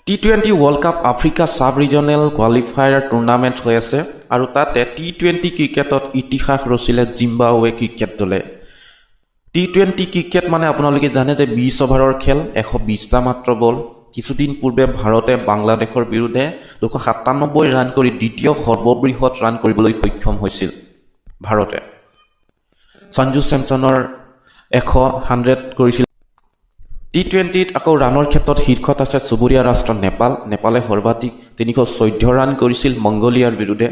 T20 World Cup Africa sub regional qualifier tournament হৈ আছে আৰু তাতে টি-20 ক্ৰিকেটত ইতিহাস ৰচিলে জিম্বাবৱে ক্ৰিকেট দলে। টি-20 ক্ৰিকেট মানে আপোনালোকে জানে যে 20 অভাৰৰ খেল, 120টা মাত্ৰ বল। কিছুদিন পূৰ্বে ভাৰতে বাংলাদেশৰ বিৰুদ্ধে 297 ৰান কৰি দ্বিতীয় সৰ্ববৃহৎ ৰান কৰিবলৈ সক্ষম হৈছিল ভাৰতে। সঞ্জু চেমছনৰ 100 কৰিছিল। টি-20ত আকৌ ৰানৰ ক্ষেত্ৰত শীৰ্ষত আছে চুবুৰীয়া ৰাষ্ট্ৰ নেপাল। নেপালে সৰ্বাধিক 314 ৰান কৰিছিল মংগোলিয়াৰ বিৰুদ্ধে।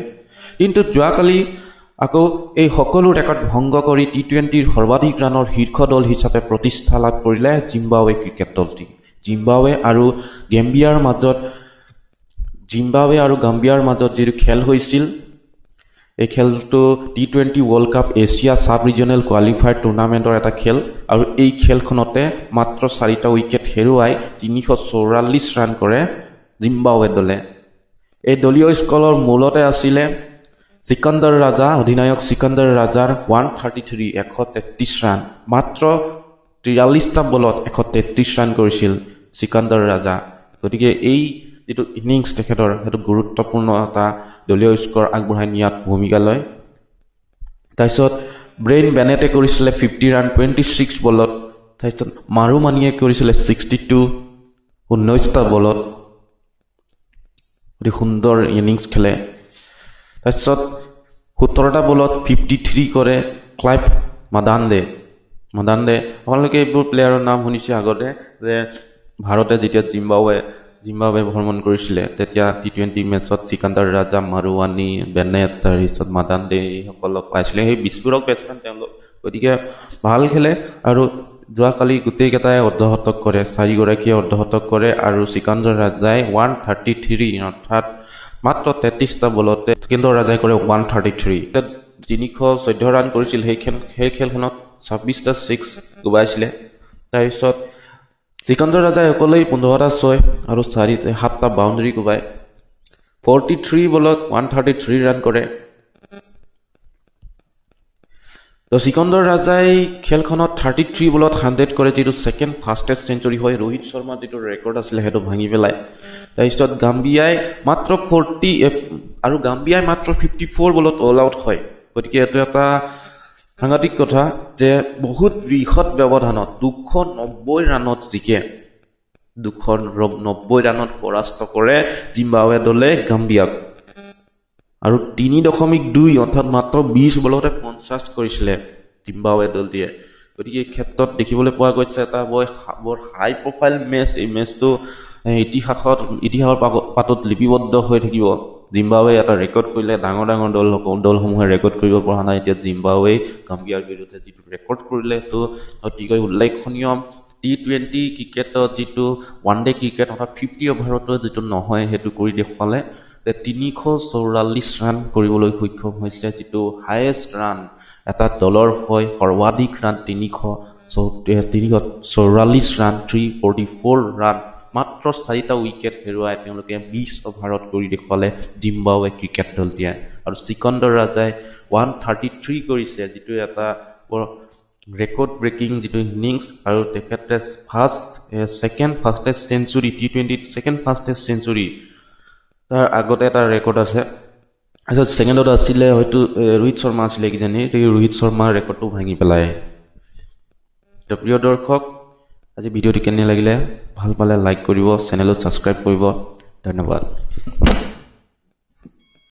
কিন্তু যোৱাকালি আকৌ এই সকলো ৰেকৰ্ড ভংগ কৰি টি-20ৰ সৰ্বাধিক ৰানৰ শীৰ্ষ দল হিচাপে প্ৰতিষ্ঠা লাভ কৰিলে জিম্বাবৱে ক্ৰিকেট দলটি। জিম্বাবৱে আৰু গাম্বিয়াৰ মাজত যিটো খেল হৈছিল, এই খেলটো T20 World Cup Asia sub regional qualifier টুৰ্ণামেণ্টৰ এটা খেল আৰু এই খেলখনতে মাত্ৰ 4টা উইকেট হেৰুৱাই 344 ৰান কৰে জিম্বাবৱে দলে। এই দলীয় স্ক'ৰৰ মূলতে আছিলে চিকন্দৰ ৰাজা, অধিনায়ক চিকন্দৰ ৰাজাৰ 133, 133 ৰান। মাত্ৰ 43টা বলত 133 ৰান কৰিছিল চিকন্দৰ ৰাজা। গতিকে এই যিটো ইনিংছ তেখেতৰ, সেইটো গুৰুত্বপূৰ্ণ এটা দলীয় স্ক'ৰ আগবঢ়াই নিয়াত ভূমিকা লয়। তাৰপিছত ব্ৰেইন বেনেটে কৰিছিলে 50 ৰান 26 বলত। তাৰপিছত মাৰুমানীয়ে কৰিছিলে 62 19টা বলত। অতি সুন্দৰ ইনিংছ খেলে। তাৰপিছত 17টা বলত 53 কৰে ক্লাইভ মাদান্দে। মাদান্দে, আপোনালোকে এইবোৰ প্লেয়াৰৰ নাম শুনিছে আগতে যে ভাৰতে যেতিয়া জিম্বাবৱে ভ্ৰমণ কৰিছিলে তেতিয়া টি-20 মেচত চিকান্দাৰ ৰাজা, মাৰুৱানী, বেনেট, তাৰপিছত মাদান্দে এইসকলক পাইছিলে। সেই বিস্ফোৰক বেটছমেন তেওঁলোক, গতিকে ভাল খেলে। আৰু যোৱাকালি গোটেইকেইটাই অৰ্ধশতক কৰে, চাৰিগৰাকীয়ে অৰ্ধশতক কৰে আৰু চিকান্দাৰ ৰাজাই 133, অৰ্থাৎ মাত্ৰ 33টা বলতে চিকান্দাৰ ৰাজাই কৰে 133। 314 ৰান কৰিছিল সেই খেলখনত 26টা ছিক্স কোবাইছিলে। তাৰপিছত চিকান্দাৰ ৰাজাই অকলেই 15টা ছয় আৰু 7টা বাউণ্ডেৰী কোবাই 43 বলত 133 ৰান কৰে। চিকন্দৰ ৰাজাই খেলখনত 33 বলত 100 কৰে, যিটো ছেকেণ্ড ফাষ্টেষ্ট চেঞ্চুৰী হয়। ৰোহিত শৰ্মাৰ যিটো ৰেকৰ্ড আছিলে সেইটো ভাঙি পেলায়। তাৰপিছত গাম্বিয়াই মাত্ৰ ফৰ্টি আৰু গাম্বিয়াই মাত্ৰ 54 বলত অল আউট হয়। গতিকে এইটো এটা সাংঘাতিক কথা যে বহুত বৃহৎ ব্যৱধানত 290 ৰানত জিকে, 290 ৰানত পৰাস্ত কৰে জিম্বাবৱে দলে গাম্বিয়াক। আৰু 3.2 অৰ্থাৎ মাত্ৰ 20 বলতে 50 কৰিছিলে জিম্বাবৱে দলটিয়ে। গতিকে এই ক্ষেত্ৰত দেখিবলৈ পোৱা গৈছে এটা বৰ হাই প্ৰফাইল মেচ। এই মেচটো ইতিহাসৰ পাতত লিপিবদ্ধ হৈ থাকিব। জিম্বাবৱে এটা ৰেকৰ্ড কৰিলে, ডাঙৰ ডাঙৰ দলসমূহে ৰেকৰ্ড কৰিব পৰা নাই। এতিয়া জিম্বাবৱে গাম্বিয়াৰ বিৰুদ্ধে যিটো ৰেকৰ্ড কৰিলে সেইটো অতিকৈ উল্লেখনীয়। টি-20 ক্ৰিকেটত যিটো ওৱান ডে ক্ৰিকেট অৰ্থাৎ 50 অভাৰতো যিটো নহয় সেইটো কৰি দেখুৱালে। 344 ৰান কৰিবলৈ সক্ষম হৈছে, যিটো হায়েষ্ট ৰান এটা দলৰ হয়, সৰ্বাধিক ৰান 344 ৰান, 344 ৰান মাত্ৰ 4টা উইকেট হেৰুৱাই তেওঁলোকে 20 অভাৰত কৰি দেখুৱালে জিম্বাবৱে ক্ৰিকেট দলটিয়ে। আৰু চিকন্দৰ ৰাজাই 133 কৰিছে, যিটো এটা বৰ ৰেকৰ্ড ব্ৰেকিং যিটো ইনিংছ। আৰু তেখেতে ছেকেণ্ড ফাষ্টেষ্ট চেঞ্চুৰী, টি-20ত ছেকেণ্ড ফাষ্টেষ্ট চেঞ্চুৰী, তাৰ আগতে এটা ৰেকৰ্ড আছে। তাৰপিছত ছেকেণ্ডত আছিলে হয়তো ৰোহিত শৰ্মা আছিলে কিজানি, সেই ৰোহিত শৰ্মাৰ ৰেকৰ্ডটো ভাঙি পেলায়। প্ৰিয় দৰ্শক, আজি ভিডিঅ'টো কেনে লাগিলে? ভাল পালে লাইক কৰিব, চেনেলত ছাবস্ক্ৰাইব কৰিব। ধন্যবাদ।